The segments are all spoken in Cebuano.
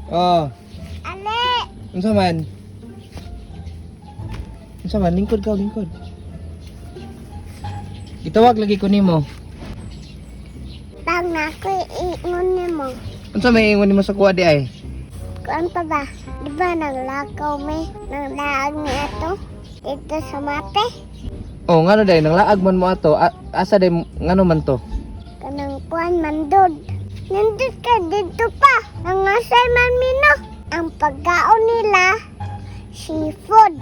Oh, Ale! Unsa man? Unsa man? Lingkod ka, lingkod. Gitawag lagi ko nimo. Tang na ako iingon nimo. Unsa may ingon nimo sa kuha di ay? Kuan pa ba? Di ba naglakaw may? Naglaag ni ato? Dito sa mape? Oh, ngano day nanglaag man mo ato? Asa day ngano man to? Kanang kuan mandod. Nindot ka dito pa. Nangasay man mino. Ang pagkaon nila, seafood.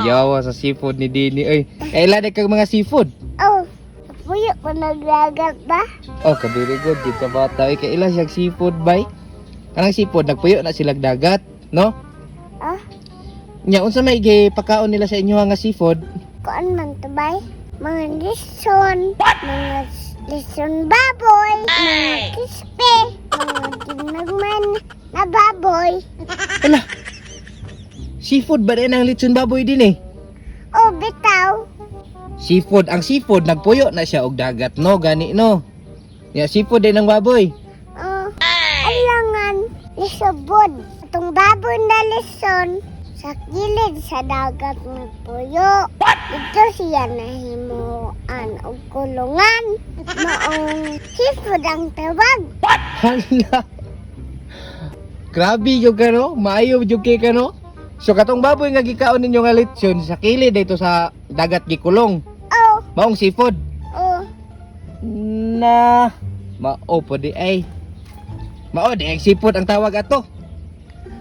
Yawa sa seafood ni Dini oy. Kaila day kag mga seafood. Oh, puyo ko naglagat ba? Oh, kabiri good gid sa bata. Oy, kaila siya seafood bay. Kanang seafood nagpuyo na silag dagat, no? Ah, Nya unsa may gipakaon nila sa inyo nga seafood? Kuan man to bay? Mga lison, mga lison baboy, mga kispe, mga ginagman na baboy. Ala. Seafood ba din ang litson baboy din eh? Oh, bitaw. Seafood, ang seafood nagpuyo na siya og dagat, no, gani no. Ya seafood din ang baboy. Oh, alangan, lisubod. Itong baboy na lison, sa kilid sa dagat nagpuyo. Ito siya nahimuan og kulungan. Maong seafood ang tawag. Hala. Grabe jud ka no, maayo jud kay ka no. So katong baboy nga gikaon ninyo nga litson sa kilid dito sa dagat gikulong. Oh, Maong seafood. oh, Na mao po di ay. Mao di ay seafood ang tawag ato.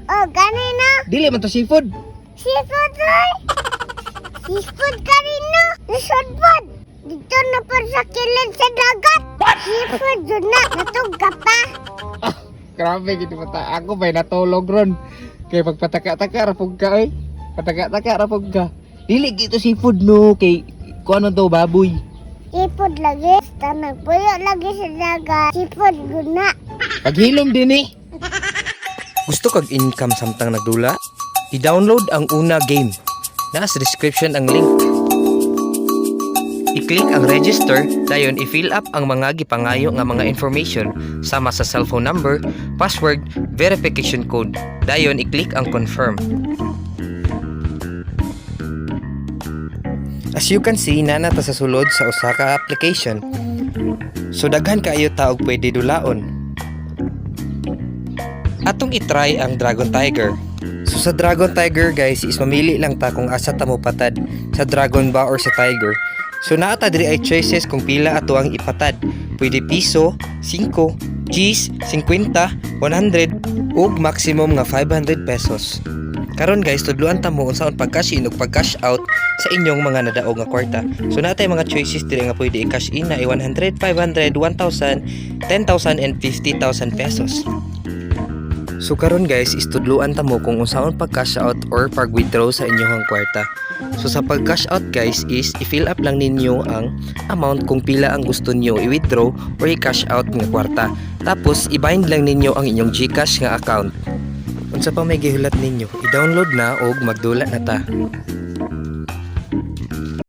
Oh, ganina. Dili man to seafood. Seafood, oy! Seafood kanino? Lisod pod! Dito na po sa kilid sa dagat! Seafood yun na! Natug ka pa! Ah, grabe gid bata. Ako bay natulog ron. Kay pagpataka-taka ra pug ka oy. Pataka-taka ra pug ka. Dili gito seafood no kay kuno to baboy. Seafood lagi. Basta nagpuyo lagi sa dagat. Seafood guna. Paghilom din eh. Gusto kag income samtang nagdula? I-download ang Una game. Naa sa description ang link. I-click ang register, dayon i-fill up ang mga gipangayo nga mga information sama sa cellphone number, password, verification code. Dayon i-click ang confirm. As you can see, naa na ta sa sulod sa usa ka application. So daghan kaayo ta og pwede dulaon. Atong itry ang Dragon Tiger. So sa Dragon Tiger, guys, is mamili lang ta kung asa ta mo patad, sa Dragon ba or sa Tiger. So naa ta diri ay choices kung pila ato ang ipatad. Pwede piso, 5, Gs, 50, 100 ug maximum nga 500 pesos. Karon guys, tudluan ta mo unsaon pag-cash in ug pag-cash out sa inyong mga nadaog nga kwarta. So naa tay mga choices diri nga pwede i-cash in na 100, 500, 1,000, 10,000 and 50,000 pesos. So karon guys, istudluan ta mo kung unsaon pag cash out or pag withdraw sa inyong kwarta. So sa pag cash out guys is i-fill up lang ninyo ang amount kung pila ang gusto niyo i-withdraw or i-cash out nga kwarta. Tapos i-bind lang ninyo ang inyong GCash nga account. Unsa pa may gihulat ninyo, i-download na og magdula na ta.